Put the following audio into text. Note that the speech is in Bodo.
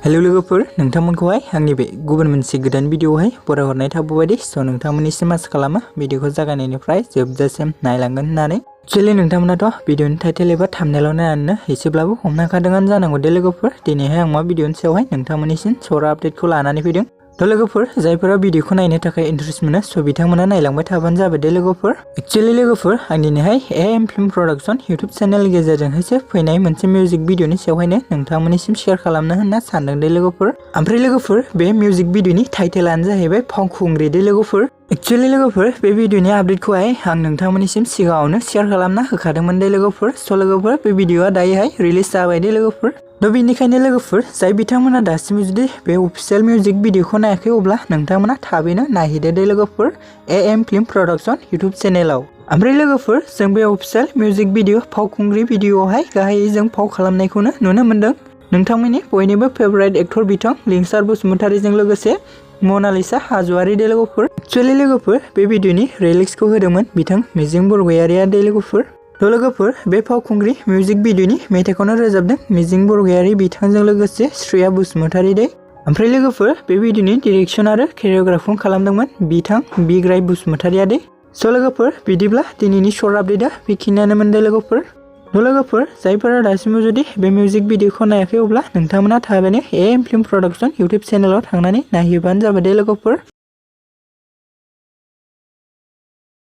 हेलो लोगोफोर नोंथांमोनखौहाय आंनि बे गुबुन मोनसे गोदान भिडिअआवहाय बरायहरनाय थाबाय स' नोंथांमोननिसिम आसा खालामो भिडिअखौ जागायनायनिफ्राय जोबजासिम नायलांगोन होननानै एक्चुअली नोंथांमोनाथ' भिडिअनि टाइटेल एबा थाम्बनेलाव नायनानैनो एसेब्लाबो हमनो हाखादोंआनो जानांगौ दे लोगोफोर दिनैहाय आं मा भिडिअनि सायावहाय नोंथांमोननिसिम सरा आपडेटखौ लानानै फैदों थ' लोगोफोर जायफोरा भिडिअखौ नायनो थाखाय इन्टारेस्ट मोनो स' बिथांमोना नायलांबाय थाबानो जाबाय दे लोगोफोर एक्चुअली लोगोफोर आं दिनैहाय एएम फिल्म प्रडाक्शन इउटुब चेनेलनि गेजेरजोंहायसो फैनाय मोनसे मिउजिक भिडिअनि सायावहायनो नोंथांमोननिसिम शेयार खालामनो होनना सानदों दे लोगोफोर ओमफ्राय लोगोफोर बे मिउजिक भिडिअनि टाइटेलानो जाहैबाय फावखुंग्रि दे लोगोफोर एक्चुअली लोगोफोर बे भिडिअनि आपडेटखौहाय आं नोंथांमोननिसिम सिगाङावनो शेयार खालामना होखादोंमोन दे लोगोफोर स' लोगोफोर बे भिडिअआ दायोहाय रिलिज जाबाय दे लोगोफोर थ' बेनिखायनो लोगोफोर जाय बिथांमोना दासिमबो जुदि बे अफिसियेल मिउजिक भिडिअखौ नायाखै अब्ला नोंथांमोना थाबैनो नायहैदो दे लोगोफोर एएम फिल्म प्रडाक्शन इउटुब चेनेलाव ओमफ्राय लोगोफोर जों बे अफिसियेल मिउजिक भिडिअ फावखुंग्रि भिडिअआवहाय गाहायै जों फाव खालामनायखौनो नुनो मोन्दों नोंथांमोननि बयनिबो फेभरेट एक्टर बिथां लिंसार बसुमतारीजों लोगोसे मनालिसा हाज'वारि दे लोगोफोर एक्चुअली लोगोफोर बे भिडिअनि रिलिक्सखौ होदोंमोन बिथां मिजिं बरगयारिया दे लोगोफोर थ' लोगोफोर बे फावखुंग्रि मिउजिक भिडिअनि मेथाइखौनो रोजाबदों मिजिं बरगयारि बिथांजों लोगोसे श्रेया बसुमतारी दे ओमफ्राय लोगोफोर बे भिडिअनि डिरेक्सन आरो केरिय'ग्राफिं खालामदोंमोन बिथां बिग्राय बसुमतारीया दे स' लोगोफोर बिदिब्ला दिनैनि शर्ट आपडेटआ बेखिनियानोमोन दे लोगोफोर थ' लोगोफोर जायफोरा दासिमबो जुदि बे मिउजिक भिडिअखौ नायाखै अब्ला नोंथांमोना थाबैनो एएम फिल्म प्रडाक्शन इउटुब चेनेलाव थांनानै नायहैबानो जाबाय दे लोगोफोर